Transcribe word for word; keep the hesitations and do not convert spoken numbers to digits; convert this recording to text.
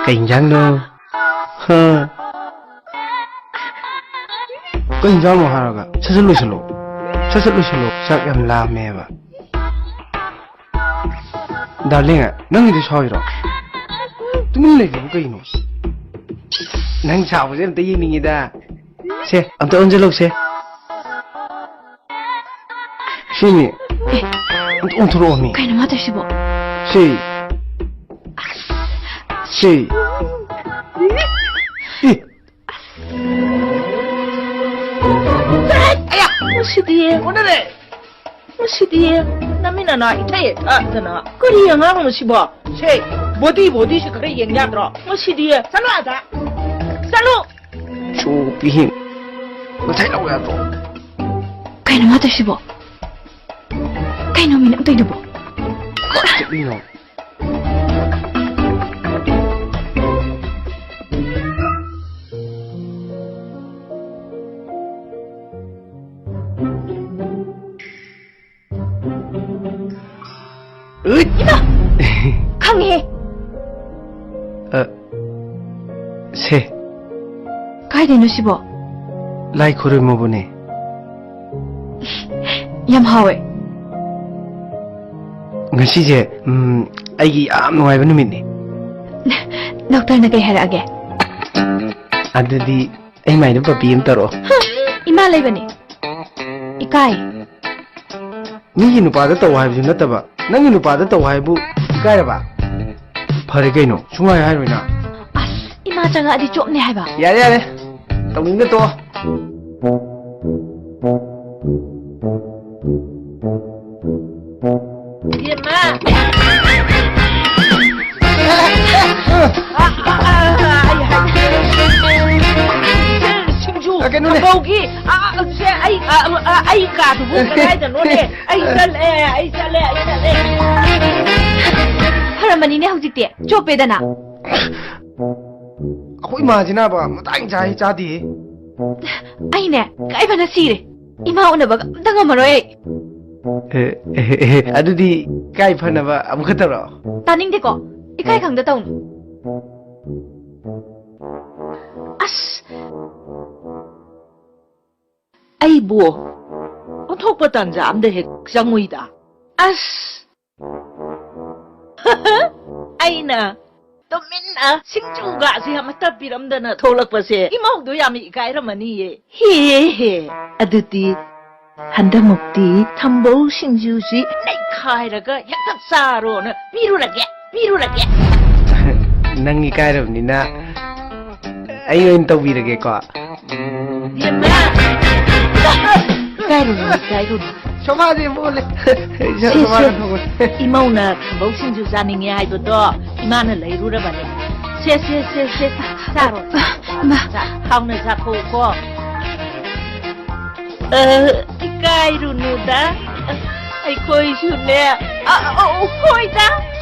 ꯀꯩ ꯏꯟꯖꯥꯡꯅꯣ? ꯍꯥ? ꯀꯩ ꯏꯟꯖꯥꯡꯅꯣ ꯍꯥꯏꯔꯒ? ꯁꯠ ꯁꯠ ꯂꯣꯏꯁꯜꯂꯣ꯫ ꯁꯠ ꯁꯠ ꯂꯣꯏꯁꯜꯂꯣ꯫ ꯆꯥꯛ ꯌꯥꯝ ꯂꯥꯝꯃꯦꯕ꯫ ꯗꯥꯔꯂꯤꯡ, ꯅꯪꯒꯤꯗꯤ ꯁꯥꯎꯔꯤꯔꯣ? ꯇꯨꯃꯤꯟ ꯂꯩꯔꯤꯕ ꯀꯩꯅꯣ? ꯅꯪ ꯁꯥꯎꯕꯁꯦ ꯑꯝꯇ ꯌꯦꯡꯅꯤꯡꯉꯤꯗ꯫ ꯁꯦ, ꯑꯝꯇ ꯑꯣꯟꯁꯤꯜꯂꯧꯁꯦ꯫ ꯁꯤꯅꯤ꯫ ꯑꯦ꯫ ꯑꯝꯇ ꯑꯣꯟꯊꯣꯔꯛꯑꯣꯃꯤ꯫ ꯀꯩꯅꯣ ꯃꯥ ꯇꯧꯏꯁꯤꯕꯣ? ꯁꯤ꯫ ꯁꯤ꯫ ꯑꯦ꯫ ꯑꯌꯥ! ꯃꯁꯤꯗꯤ꯫ ꯑꯣꯟꯅꯔꯦ! ꯃꯁꯤꯗꯤ ꯅꯃꯤꯟ ꯅꯅꯥ ꯏꯊꯩ ꯊꯛꯇꯅ ꯀꯔꯤ ꯑꯉꯥꯡꯅꯣ ꯁꯤꯕꯣ? ꯁꯦ, ꯕꯣꯗꯤ, ꯕꯣꯗꯤꯁꯦ ꯈꯔ ꯌꯦꯡ ꯌꯥꯗ꯭ꯔꯣ? ꯃꯁꯤꯗꯤ꯫ ꯆꯠꯂꯣ ꯑꯥꯗ! ꯆꯠꯂꯣ! ꯆꯣꯞꯄꯤꯍꯦ꯫ ꯅꯊꯩ ꯂꯧ ꯌꯥꯗ꯭ꯔꯣ? ꯀꯩꯅꯣ ꯃꯥ ꯇꯧꯏꯁꯤꯕꯣ? ꯀꯩꯅꯣ ꯃꯤ ꯅꯪ ꯇꯧꯏꯗꯨꯕꯣ? ꯀꯥꯏ ꯆꯠꯂꯤꯅꯣ? ꯎꯏꯠ! ꯏꯃꯥ! ꯈꯪꯉꯦ꯫ ꯑ, ꯁꯦ꯫ ꯀꯥꯏꯗꯩꯅꯣ ꯁꯤꯕꯣ? ꯂꯥꯏ ꯈꯨꯔꯨꯝꯃꯨꯕꯅꯦ꯫ ꯌꯥꯝ ꯍꯥꯎꯋꯦ꯫ ꯉꯁꯤꯁꯦ, ꯎꯝ, ꯑꯩꯒꯤ ꯌꯥꯝ ꯅꯨꯡꯉꯥꯏꯕ ꯅꯨꯃꯤꯠꯅꯤ꯫ ꯗꯣꯛꯇꯔꯅ ꯀꯩ ꯍꯥꯏꯔꯛꯑꯒꯦ? ꯑꯗꯨꯗꯤ ꯑꯩ ꯃꯥꯏꯗ ꯄꯞꯄꯤ ꯑꯃ ꯇꯧꯔꯛꯑꯣ꯫ ꯍꯝ, ꯏꯃꯥ ꯂꯩꯕꯅꯦ꯫ ꯏꯀꯥꯏ꯫ ꯃꯤꯒꯤ ꯅꯨꯄꯥꯗ ꯇꯧ ꯍꯥꯏꯕꯁꯨ ꯅꯠꯇꯕ, ꯅꯪꯒꯤ ꯅꯨꯄꯥꯗ ꯇꯧ ꯍꯥꯏꯕꯨ ꯏꯀꯥꯏꯔꯕ? ꯐꯔꯦ ꯀꯩꯅꯣ, ꯁꯨꯡꯍꯥꯏ ꯍꯥꯏꯔꯣꯏꯅ꯫ ꯑꯁ, ꯏꯃꯥ ꯆꯪꯉꯛꯑꯗꯤ ꯆꯣꯞꯅꯦ ꯍꯥꯏꯕ꯫ ꯌꯥꯔꯦ, ꯌꯥꯔꯦ, ꯇꯧꯅꯤꯡꯗ ꯇꯣꯛꯑꯣ꯫ ꯏꯕꯦꯝꯃ! ꯑ, ꯑ, ꯑ, ꯑꯩ ꯍꯥꯏꯒꯦ꯫ ꯁꯤꯡꯖꯨ, ꯑ, ꯀꯩꯅꯣꯅꯦ꯫ ꯊꯝꯕꯧꯒꯤ, ꯑ, ꯑ, ꯁꯦ, ꯑꯩ, ꯑ, ꯑ, ꯑ, ꯑꯩ ꯀꯥꯗꯨꯕꯨ ꯀꯗꯥꯏꯗꯅꯣꯅꯦ? ꯑꯩ ꯆꯠꯂꯦ, ꯑꯩ ꯆꯠꯂꯦ, ꯑꯩ ꯆꯠꯂꯦ꯫ ꯐꯔꯝꯃꯅꯤꯅꯦ ꯍꯧꯖꯤꯛꯇꯤ, ꯆꯣꯞꯄꯦꯗꯅ꯫ ꯑꯩꯈꯣꯏ ꯏꯃꯥꯁꯤꯅꯕ ꯃꯇꯥꯡ ꯆꯥꯏ ꯆꯥꯗꯦ꯫ ꯑꯩꯅꯦ, ꯏꯀꯥꯏꯕꯅ ꯁꯤꯔꯦ꯫ ꯏꯃꯥ ꯎꯅꯕꯒ ꯑꯝꯇ ꯉꯝꯃꯔꯣꯏ ꯑꯩ꯫ ꯑꯦ, ꯑꯦ, ꯑꯦ, ꯑꯗꯨꯗꯤ ꯏꯀꯥꯏ ꯐꯅꯕ ꯑꯃꯨꯛꯀ ꯇꯧꯔꯛꯑꯣ꯫ ꯇꯥꯅꯤꯡꯗꯦꯀꯣ, ꯏꯀꯥꯏ ꯈꯪꯗ ꯇꯧꯅꯨ꯫ ꯑꯁ! ꯑꯩꯕꯨ ꯑꯣꯟꯊꯣꯛꯄ ꯇꯥꯟꯖꯥ ꯑꯝꯗ ꯍꯦꯛ ꯆꯪꯉꯨꯏꯗ꯫ ꯑꯁ! ꯑꯩꯅ ꯇꯨꯃꯤꯟꯅ ꯁꯤꯡꯖꯨꯒꯥꯁꯦ ꯑꯃꯠꯇ ꯄꯤꯔꯝꯗꯅ ꯊꯣꯛꯂꯛꯄꯁꯦ ꯏꯃꯧꯗꯣ ꯌꯥꯝ ꯏꯀꯥꯏꯔꯝꯃꯅꯤꯌꯦ꯫ ꯍꯦ ꯍꯦ, ꯑꯗꯨꯗꯤ ꯍꯟꯗꯛꯃꯨꯛꯇꯤ ꯊꯝꯕꯧ ꯁꯤꯡꯖꯨꯁꯤ ꯅꯩꯈꯥꯏꯔꯒ ꯍꯦꯛꯇ ꯆꯥꯔꯣꯅ ꯄꯤꯔꯨꯔꯒꯦ, ꯄꯤꯔꯨꯔꯒꯦ꯫ ꯅꯪ ꯏꯀꯥꯏꯔꯕꯅꯤꯅ ꯑꯩ ꯑꯣꯏꯅ ꯇꯧꯕꯤꯔꯒꯦꯀꯣ꯫ ꯏꯕꯦꯝꯃ! ꯏꯀꯥꯏꯔꯨꯅꯨ, ꯏꯀꯥꯏꯔꯨꯅꯨ꯫ ꯁꯣꯐꯥꯁꯦ ꯃꯣꯠꯂꯦ꯫ ꯁꯦ, ꯁꯣꯐꯥ ꯁꯦ, ꯂꯧꯊꯣꯛꯑꯣ꯫ ꯏꯃꯧꯅ ꯊꯝꯕꯧ ꯁꯤꯡꯖꯨ ꯆꯥꯅꯤꯡꯉꯦ ꯍꯥꯏꯕꯗꯣ ꯏꯃꯥꯅ ꯂꯩꯔꯨꯔꯕꯅꯦ꯫ ꯁꯦ, ꯁꯦ, ꯁꯦ, ꯁꯦ, ꯆꯥꯔꯣ꯫ ꯃꯥ꯫ ꯆꯥ, ꯍꯥꯎꯅ ꯆꯥꯊꯣꯛꯎꯀꯣ꯫ ꯑ, ꯏꯀꯥꯏꯔꯨꯅꯨꯗ꯫ ꯑꯩꯈꯣꯏꯁꯨꯅꯦ꯫ ꯑ, ꯑ, ꯑ, ꯍꯣꯏꯗ꯫